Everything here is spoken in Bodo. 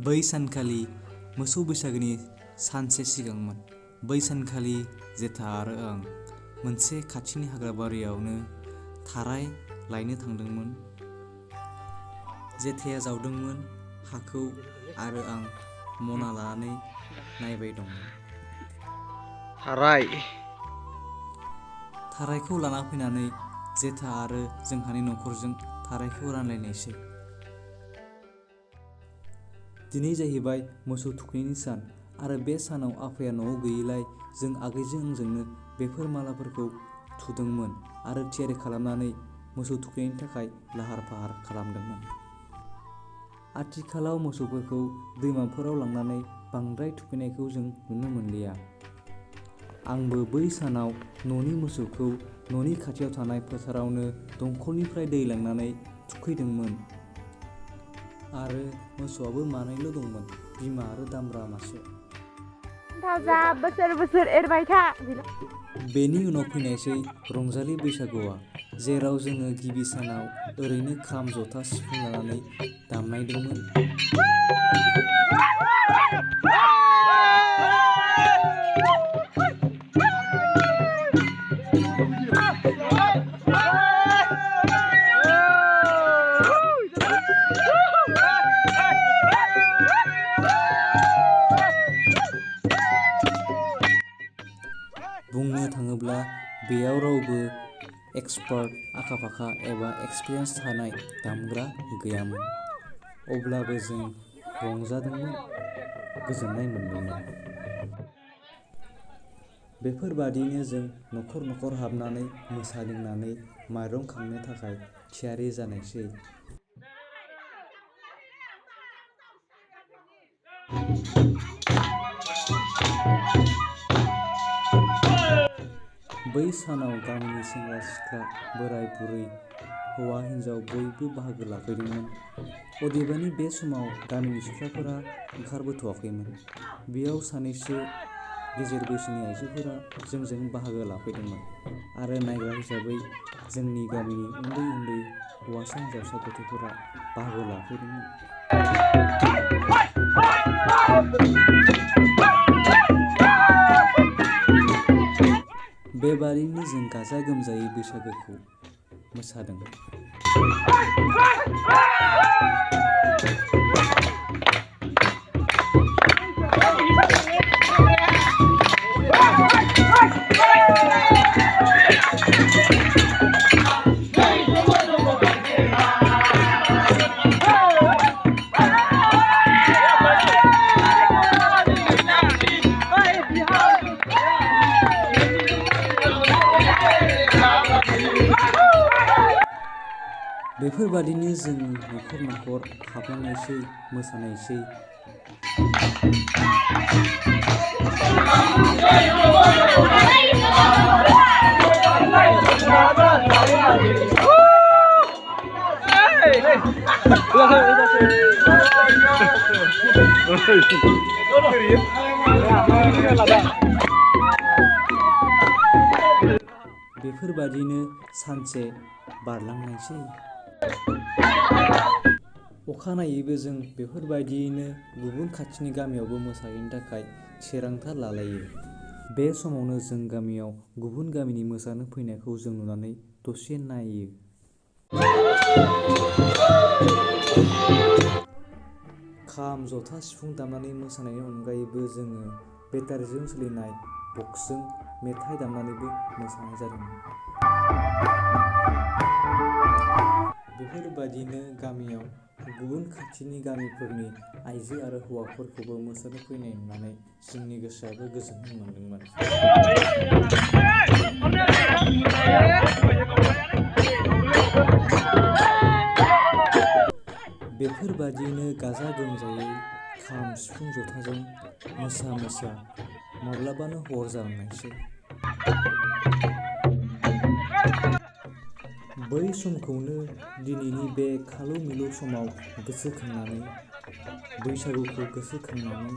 बै सानखालि मोसौ बैसागोनि सानसे सिगांमोन। बै सानखालि जेथा आरो आं मोनसे खाथिनि हाग्राबारियावनो थाराय लायनो थांदोंमोन। जेथाया जावदोंमोन हाखौ आरो आं मना लानानै नायबाय दंमोन। थारायखौ लाना फैनानै जेथा आरो जोंहानि नखरजों थारायखौ रानलायनायसै। दिनै जाहैबाय मोसौ थुखैनायनि सान आरो बे सानाव आफाया न'आव गैयैलाय जों आगैजों आंजोंनो बेफोर मालाफोरखौ थुदोंमोन आरो थियारि खालामनानै मोसौ थुखैनायनि थाखाय लाहार फाहार खालामदोंमोन। आथिखालाव मोसौफोरखौ दैमाफोराव लांनानै बांद्राय थुखैनायखौ जों नुनो मोनलिया। आंबो बै सानाव न'नि मोसौखौ न'नि खाथियाव थानाय फोथारावनो दंखलनिफ्राय दै लांनानै थुखैदोंमोन आरो मोसौआबो मानैल' दंमोन, बिमा आरो दामब्रा मासे। थाजा बोसोर बोसोर एरबाय था। बेनि उनाव फैनायसै रंजालि बैसागुआ, जेराव जोङो गिबि सानाव ओरैनो खाम जथा सिफुं लानानै दामनायदोंमोन। बुंनो थाङोब्ला बेयाव रावबो एक्सपार्ट, आखा-फाखा एबा एक्सपिरियेन्स थानाय दामग्रा गैयामोन। अब्लाबो जों रंजादोंमोन, गोजोननाय मोनदोंमोन। बेफोरबादिनो जों नखर नखर हाबनानै मोसादिंनानै माइरं खांनो थाखाय थियारि जानायसै। बै सानाव गामिनि सेंग्रा सिख्ला, बोराय बुरै, हौवा हिन्जाव बयबो बाहागो लाफैदोंमोन। अदेबानि बे समाव गामिनि सिख्लाफोरा ओंखारबोथ'वाखैमोन। बेयाव सानैसो गेजेर बैसोनि आइजोफोरा जोंजों बाहागो लाफैदोंमोन आरो नायग्रा हिसाबै जोंनि गामिनि उन्दै उन्दै हौवासा हिन्जावसा गथ'फोरा बाहागो लाफैदोंमोन। बेबादिनो जों गाजा गोमजायै बैसागोखौ मोसादों। बेफोरबादिनो जों नखर नखर हाबलांनायसै, मोसानायसै। बेफोरबादिनो सानसे बारलांनायसै। अखानायैबो जों बेफोरबायदियैनो गुबुन खाथिनि गामियावबो मोसाहैनो थाखाय थिरांथा लालायो। बे समावनो जों गामियाव गुबुन गामिनि मोसानो फैनायखौ जों नुनानै दसे नायो। खाम जथा सिफुं दामनानै मोसानायनि अनगायैबो जोङो बेटारिजों सोलिनाय बक्सजों मेथाइ दामनानैबो मोसानाय जादोंमोन। बेफोरबादिनो गामियाव गुबुन खाथिनि गामिफोरनि आइजो आरो हौवाफोरखौबो मोसानो फैनाय नुनानै जोंनि गोसोआबो गोजोननाय मोनदोंमोन। बेफोरबादिनो गाजा गोमजायै खाम सिफुं जथाजों मोसा मोसा माब्लाबानो हर जालांनायसै। बै समखौनो दिनैनि बे खालौ मिलौ समाव गोसोखांनानै बैसागुखौ गोसोखांनानै